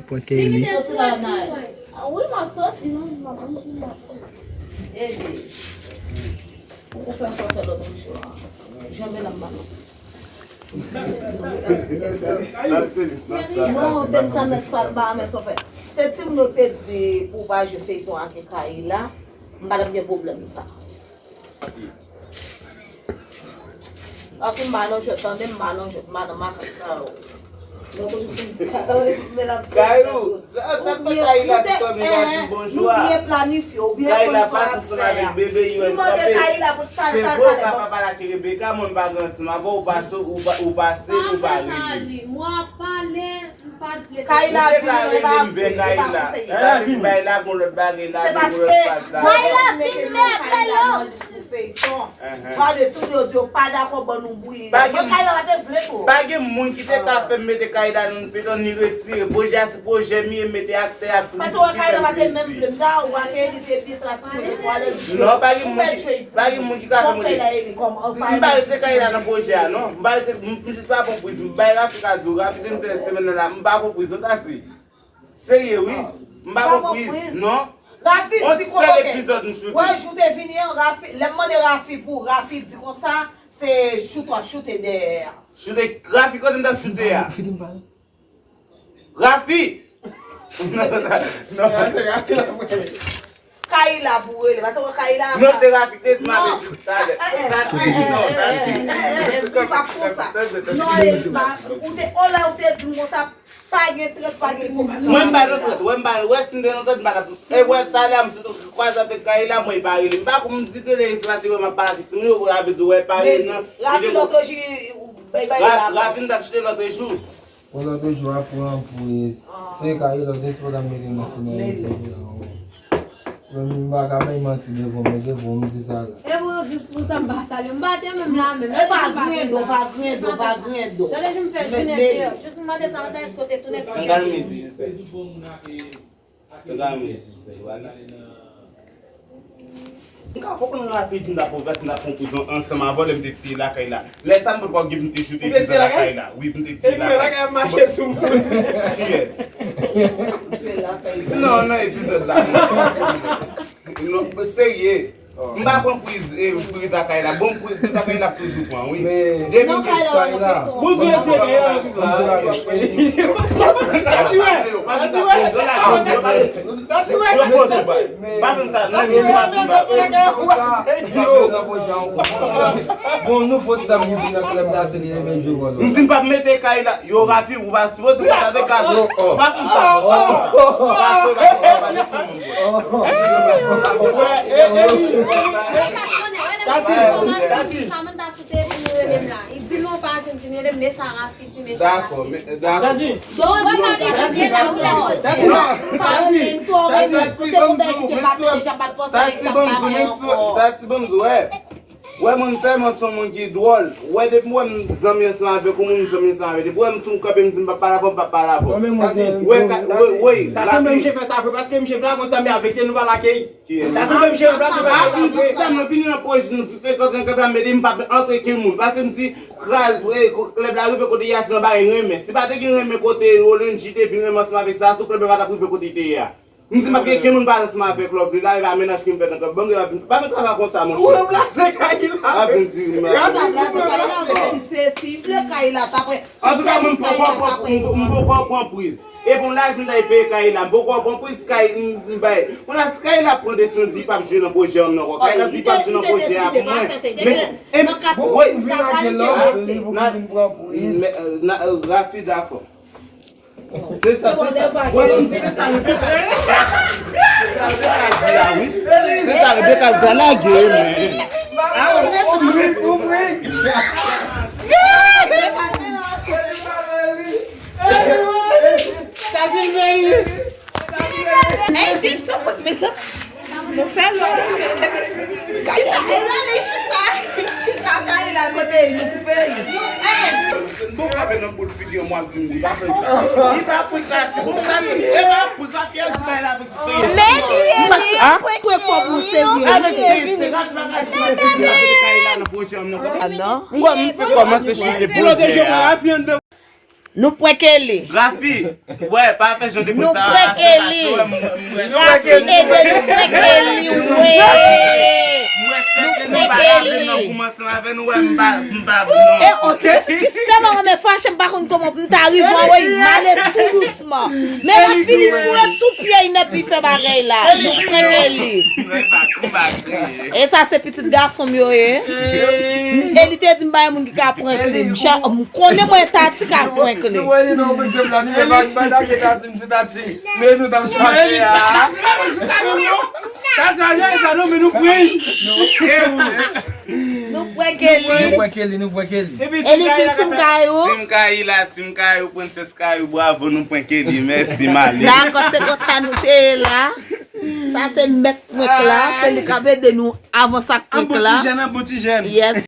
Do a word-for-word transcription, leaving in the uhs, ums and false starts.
Pòt Kaylee. Soti la, Nay. Ah wi, m ap soti, non, m ap soti. Ede. Ou fè sa w fè lòt jou a. Janbe la m ba. Non, te m sa mèt sa l ba, men sa w fè. Se timoun yo te di pou w pa jwe feyton ak Kayla. M pa t ap gen pwoblèm sa. Anfen, m pa nan jwèt, tande, m pa nan jwèt, m pa nan makak sa yo. Mwen toujou fin di, men l ap di Kayou, sa, sa k fè Kayla se kòm li ka di bonjou a. Nou byen planifye, ou byen konn sa w ap fè a. Li mande Kayla pou talè, talè, talè. Se vre ou ka pa pale ak Rebecca, mwen m pa gen ansanm avè w, ou pase, ou pa, ou pase, ou pa rele. Mwen ap pale. Kayla vini, men pa vre, e pa konseye. Sa vle di bay la gon lòt bagay la, gon lòt faz la. Kayla vini, men ap fè yo. Pale, timoun yo di yo pa dakò ban nou bouyi. Mwen Kayla pa te vle tou. Pa gen moun ki te ka fè m mete Kayla nan feyton ni retire. Pwojè a se pwojè m ye, m mete aktè ak tout. Paske wè Kayla pa te menm vle m sa, ou wè ke li te pye sa timoun yo alèz. Non, pa gen moun ki, pa gen moun ki ka fè m mete. M pa rete Kayla nan pwojè a non. M pa rete, m, m jis pa pran priz. M bay Rafi ka di w, Rafi di m fè semèn nan la, m pa pran priz non, Tati. Serye wi. M pa pran priz non. Rafi di kòman gen. Wè jou te vini an, Rafi, lè m mande Rafi pou Rafi di konsa, se choute w ap choute dèyè a. Choute, Rafi kote m t ap choute a? Rafi! Non, non, non. Kayla pou rele, paske wè Kayla. Non, se Rafi ki te di m ap choute talè. Tati, non, Tati. Li pa konsa. Non, e pa, ou te, olè ou te di m konsa. Pa gen trèt, pa gen konplis. Mwen m pa nan trèt, wè m pa, wè si m te nan trèt, m pa t ap, e wè talè a m sot kwaze avèk Kayla, mwen pa rele. M pa konn di ke lè se pase wè m ap pale avèk timoun yo, pou Rafi di wè pale nan. Rafi lòt jou, bay, bay la. Rafi m t ap choute lòt jou. Bon, lòt jou a pran priz. Se Kayla, lòt jou se pa ta mete nan simen. Mwen menm m pa ka bay manti devan w, men devan w m di sa la. E pou yo di pou sa m pa salye. M pa te menm la menm. E pa griyen do, pa griyen do, pa griyen do. Gade jan m fè jwenn entè. Jis m mande sa, mande èske w te tounen pran chèche. Tangalim di jis fè. Tangalim di jis fè. M ka konprann Rafi di m ta pran, m ta pran prizon ansanm avè w lè m te tiye lakay la. Lè sa m potko gen pou m te choute prizon lakay la. Wi, pou m te tiye lakay. Epi lakay ap mache sou mwen. Kiyès? Non, non, epizòd la. Non, serye. M pa pran priz, e, priz lakay la. Bon, priz lakay la ap toujou pran, wi. Depi non, kay la. Bondye retire kay la nan prizon. Tati wè. Tati wè. Tati wè. Yo poze bay. Pa fè m sa, non, non, pa fè m sa. Bon, nouvo ti dam ki vin nan klèb la, se li menm jwe wòl. M di m p ap mete kay la. Yo, Rafi, ou pa sipoze konsa de ka. Pa fè m sa. Ou pa sipoze konsa de ka. Tati, Tati. Ou te vin rele m la. Li di non, pa janm vin rele m, men sa Rafi di, men sa Rafi di. Dakò, men, dakò. Tati, Tati, Tati, Tati, Tati, ban m di w, men sou, Tati, ban m di w, men sou, Tati, ban m di w, wè. Wè, mwen, m tèlman se yon moun ki dwòl. Wè, depi m wè m zanmi ansanm avèk yon moun, m zanmi ansanm avèk. Depi w wè m tou kanpe, m di m p ap pale avè w, m p ap pale avè w. Tati, wè, ka, wè, wè, ta sanble misye fè sa vre, paske misye vle konn zanmi avèk li, nou pa lakay. Kiyès? Sa se menm jan ranplase pa gen la vre. M di ti dam nan vini nan pwojè nou, fè kòb nan kòb la, m ede m pa antre kenn moun. Paske m di, kraz, e, klèb la rive kote y a, se nan bagay renmen. Si pa te gen renmen kote Rolenji te vin renmen ansanm avèk sa, sou klèb la pa t ap rive kote l te ye a. M di m ap gen kenn moun pale ansanm avèk Lovely la, e pa mennaj ke m fè nan klèb. Ban m gen pa vin, pa vin travay konsa, monchè. Ou ranplase Kayla. Pa vin di m. Ou ranplase Kayla, men se si vle Kayla, t apre. Antouka, mwen, m poko pran, m poko pran priz. E bon, lajan m ta peye Kayla, m poko pran priz, Kay, m, m bay. Bon, la, si Kayla pran desizyon di l p ap jwe nan pwojè an ankò, Kayla di l p ap jwe nan pwojè a pou mwen. Men, e, nan kas ou vin lage lòt, li pou vin pran priz. Rafi dakò. Se sa, se sa. Wè, non, se sa Rebecca. Se sa Rebecca di la, wi. Se sa Rebecca di la, lage, men. Ah, wi, wi, wi. Sa di l vre, wi. Ey, di sa, mezanmi. Nou fè lò. Chita, e la li chita. Chita, Kayla, kote nou koupe li. M poko avè nan boul figi an, mwen ap di m li pa fè sa. Li pa prank Tati. Bon, Tati, e pa prank, pa fè di Kayla avèk serye. Men li, li prank. Prank fò pou serye. Avèk serye, se Rafi pa ka di mwen se li avèk Kayla nan pwojè an nan. Ah, non. M kwè m fè kòmanse chite pwojè a. Nou prank Eli. Rafi, wè, pa fè jan de Nou prank Eli. Rafi ede nou prank Eli, wi. Nou prank Eli. Koumanse avè nou, wè, m pa, m pa, non. E o se ki si tèlman renmen fache, m pa konn kòman pou m ta rive anvoye m ale tou dousman. Men la fini foure tou pye nèt li fè bagay la. Nou prank Eli. Non, m pa, m pa kriye. E sa se pitit gason m yo ye. E li te di m pa yon moun ki ka prank li. M ja- m konnen mwen Tati ka prank li. Nou wè li nan ofisye la, nou wè pa pa dake Tati, m di Tati. Men nou t ap chwazi a. Tati a jere sa non, men nou pran. Nou prank Eli. Nou prank Eli, nou prank Eli. Eli di m Team Kayou. Team Kayou la, Team Kayou, Princess Kayou, bravo, nou prank Eli, mèsi, Mali. Dakò, se konsa nou te ye la. Sa se mèt prank la, se li k ap ede nou avanse ak An prank bon la. Ti jèn, an bon ti jèn. Yes,